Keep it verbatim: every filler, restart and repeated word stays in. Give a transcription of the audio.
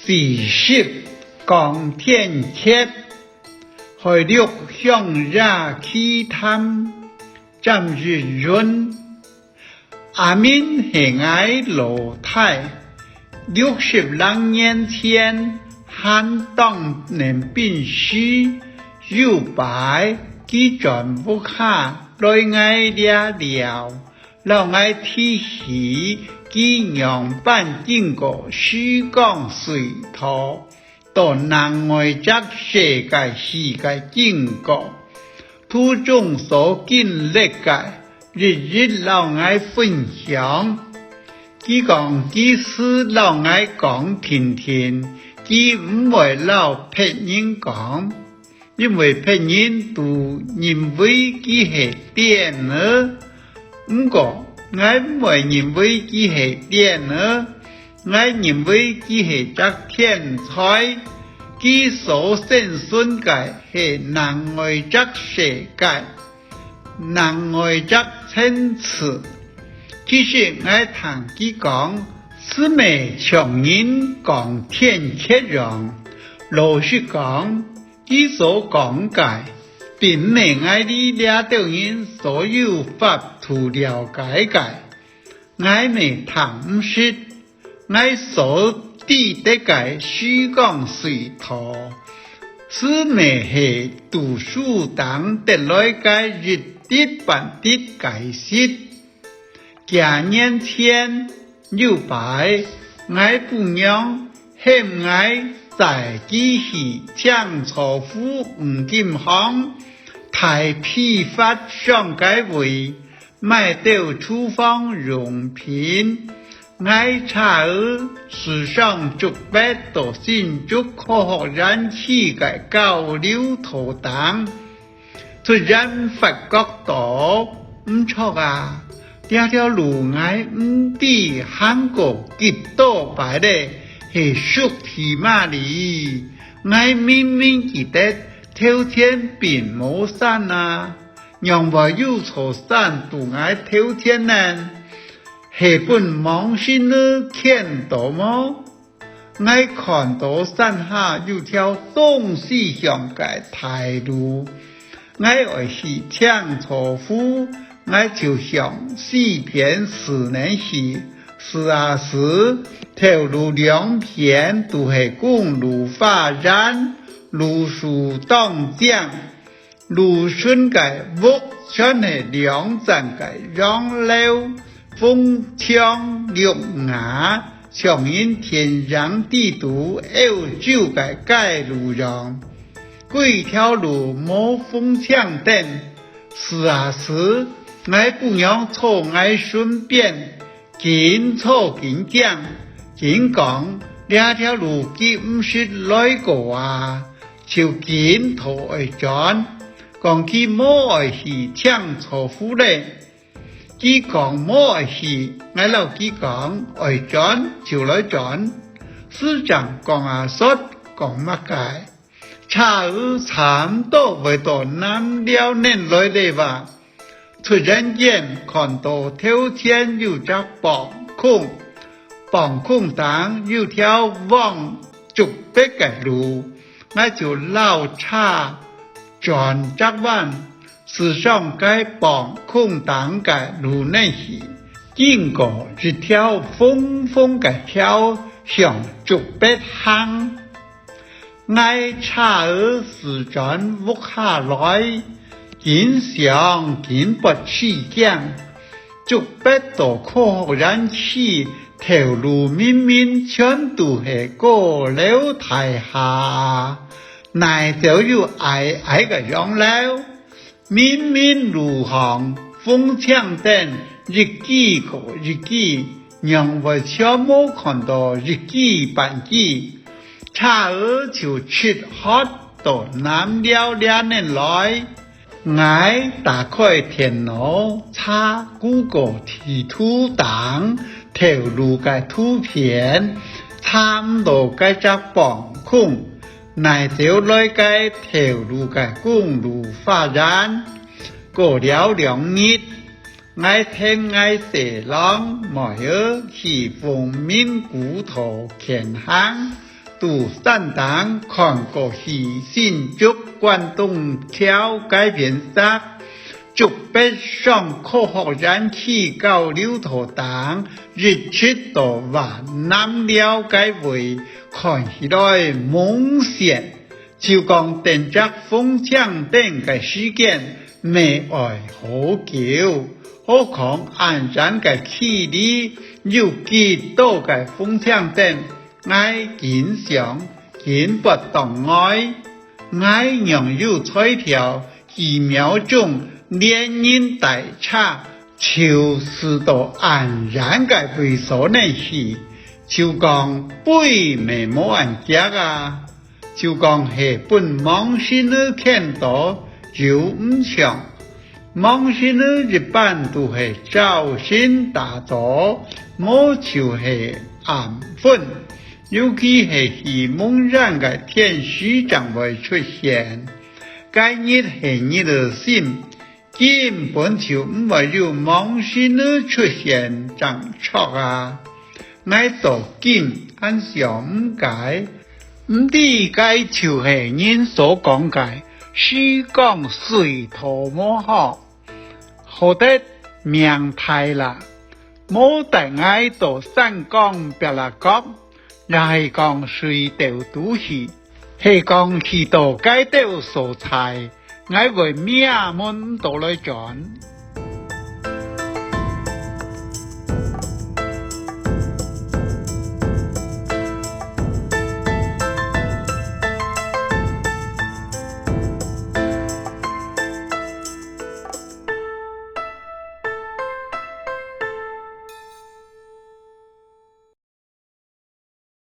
第十，講天蠍。海陸鄉野奇談，詹益雲。阿明係𠊎老弟，六十零年前還當年兵時，有擺佢轉屋下來𠊎這尞，摎𠊎提起佢仰般經過時光隧道，到另外隻世界去个經過，途中所經歷个，一一摎𠊎分享。佢講佢斯摎𠊎講定定，佢毋會摎別人講，因為別人都認為佢係癲仔。毋過，𠊎毋會認為佢係癲仔，𠊎認為佢係隻天才。佢所生存个係另外隻世界，另外隻層次。其實𠊎聽佢講，斯乜像人講天蠍樣。老實講，佢所講个，並毋係𠊎這兜人所有法度了解个。 𠊎乜聽毋識，𠊎所知得个時光隧道，斯乜係在書頂得來个一滴半滴解釋。幾年前，有擺，𠊎餔娘喊𠊎載佢去清草湖黃金巷大批發商个位， 買兜廚房用品。𠊎車仔駛上竹北到新竹科學園區个交流道頂，突然發覺到，毋著啊！這條路𠊎毋知行過幾多擺咧，係熟地麼哩！𠊎明明記得頭前並無山啊！ 仰會有座山在𠊎頭前呢？係分魍神仔牽到無？𠊎看到山下有條東西向个大路，𠊎愛去清草湖，𠊎就向西片駛等去。駛啊駛，頭路兩片都係公路花園，路樹當靚， 路脣个屋全係兩層个洋樓，紅牆綠瓦，像人電影底肚歐洲个街路樣。歸條路無紅青燈，駛啊駛，𠊎餔娘坐𠊎脣邊， 緊坐緊驚，緊講：「這條路佢毋識來過啊！」就緊討愛轉，講佢無愛去清草湖咧。佢講無愛去，𠊎摎佢講：「愛轉就來轉。」斯正講啊煞，講麼个？ 車仔差毋多會到南寮等來咧哇！突然間看到頭前有隻磅空，磅空頂有條往竹北个路，𠊎就摎車轉隻彎，駛上該磅空頂个路等去，經過一條紅紅个橋，向竹北行。 𠊎車仔駛轉屋下來，緊想緊發痴驚，竹北到科學園區，頭路明明全都係高樓大廈，哪走有矮矮个洋樓？ 明明路項紅青燈一支過一支，仰會全無看到一支半支？車仔就直喝到南寮這等來。𠊎打開電腦，查Google地圖頂頭路个圖片，查毋到該隻磅空，哪走來个頭路个公路花園。 過了兩日，𠊎跈𠊎細郎妹仔去鳳鳴古道健行，佇山頂看過去新竹關東橋該片石，竹北上科學園區交流道頂，一直到灣南寮該位，看起來濛線。就講等著紅青燈个時間，乜愛好久，何況恁遠个距離，有幾多个紅青燈， 𠊎緊想，緊發當呆。𠊎仰有才調，幾秒鐘連人帶車，就駛到恁遠个位所呢去，就講飛乜無恁遽啊，就講係分魍神仔牽著，又毋像。 魍神仔一般都係朝晨打早，無就係暗昏，尤其係去濛煙个天時正會出現。該日係日仔心，根本就毋會有魍神仔出現正著啊！𠊎到今還想毋解，毋知該就係人所講个時光隧道無好。 好得命大啦，無帶𠊎到山崗壁罅角，也係講水竇肚去，係講去到該兜所在，𠊎會命問毋著來轉。